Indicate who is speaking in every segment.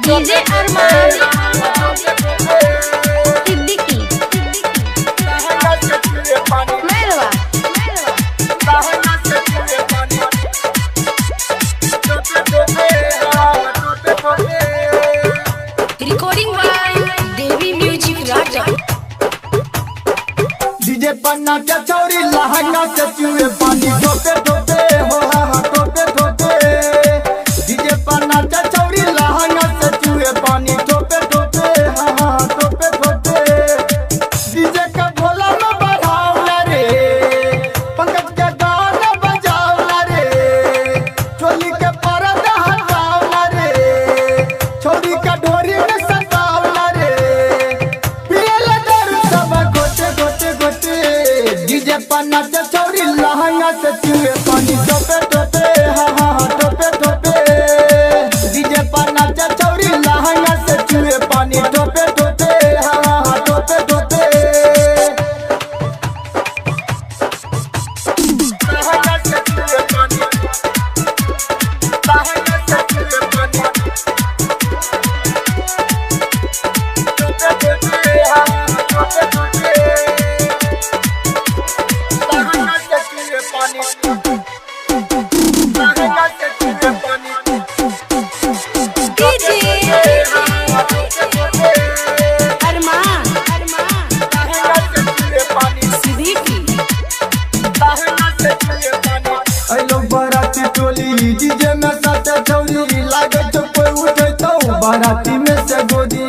Speaker 1: DJ Arman Siddiqui Mairwa. Recording by Devi music Raja.
Speaker 2: DJ पर नाचा चौरी लहंगा से चुए पानी टोपे टोपे हो हा हा टोपे टोपे। डीजे पर नाचा चौरी लहंगा से चुए पानी टोपे टोपे हा हा टोपे टोपे। डीजे का भोला में बढ़ावला रे, पंकज के गाना बजावला रे, चोली के परदा हटावला रे, छोरी का ढोरी में सतावला रे। पियला दारू सब गोटे गोटे गोटे। डीजे पर नाचा चौरी लहंगा से चुए पानी टोपे टोपे हा हा हा टोपे टोपे। डीजे पर नाचा चौरी लहंगा से चुए पानी टोपे टोपे हा हा हा टोपे टोपे।
Speaker 1: डीजे अरमान सिद्दीकी
Speaker 2: अलो बाराती टोली डीजे में साथे छौरी लागे छौ कोई उठे तो बाराती में से गोदी।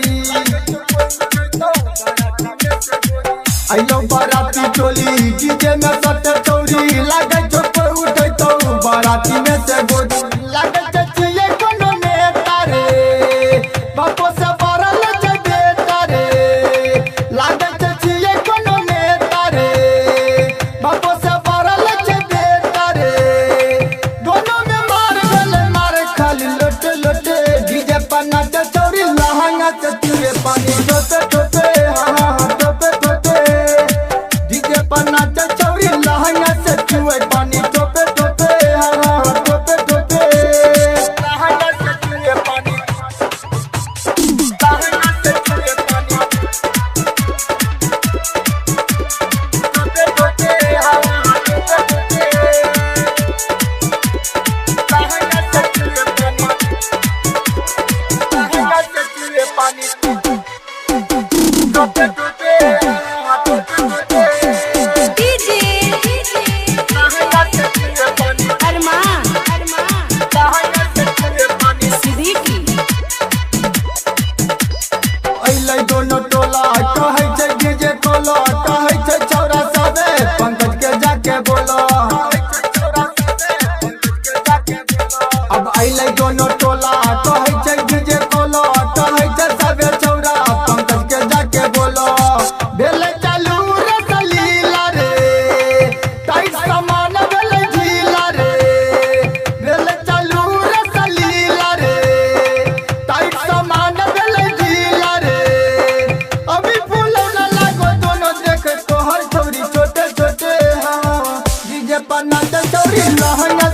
Speaker 2: अलो बाराती टोली डीजे में साथे छौरी लागे छौ कोई उठे तो बाराती में से गोदी। लागे छौ छियै कोनो नेता रे, बापो से बरल छै बेटा रे। लागे छौ छियै कोनो नेता रे, बापो से बरल छै बेटा रे। दोनों में मार गले मार खाली लोटे लोटे। डीजे पर नाचे चौरी लहंगा से चुए पानी टोपे टोपे हा हा हा टोपे टोपे। डीजे पर नाचे चौरी लहंगा से चुए पानी टोपे टोपे हा हा हा टोपे टोपे।
Speaker 1: डीजे अरमान सिद्दीकी
Speaker 2: अइलै दोनों टोला कहै छै डीजे कोला, कहै छै छौरा सबे पंकज के जाके बोला। अब अइलै दोनों टोला कहै छै डीजे कोला, कहै छै सबे छौरा पंकज के जाके बोला। भेलै चालू रे सलीला रे, टाइट सामान भेलै ढीला रे। भेलै चालू रे सलीला रे, टाइट सामान भेलै ढीला रे। अभी फूलौना लागो दोनों देख तोहर छौरी छोटे छोटे। हाँ डीजे पर नाचे छौरी लहंगा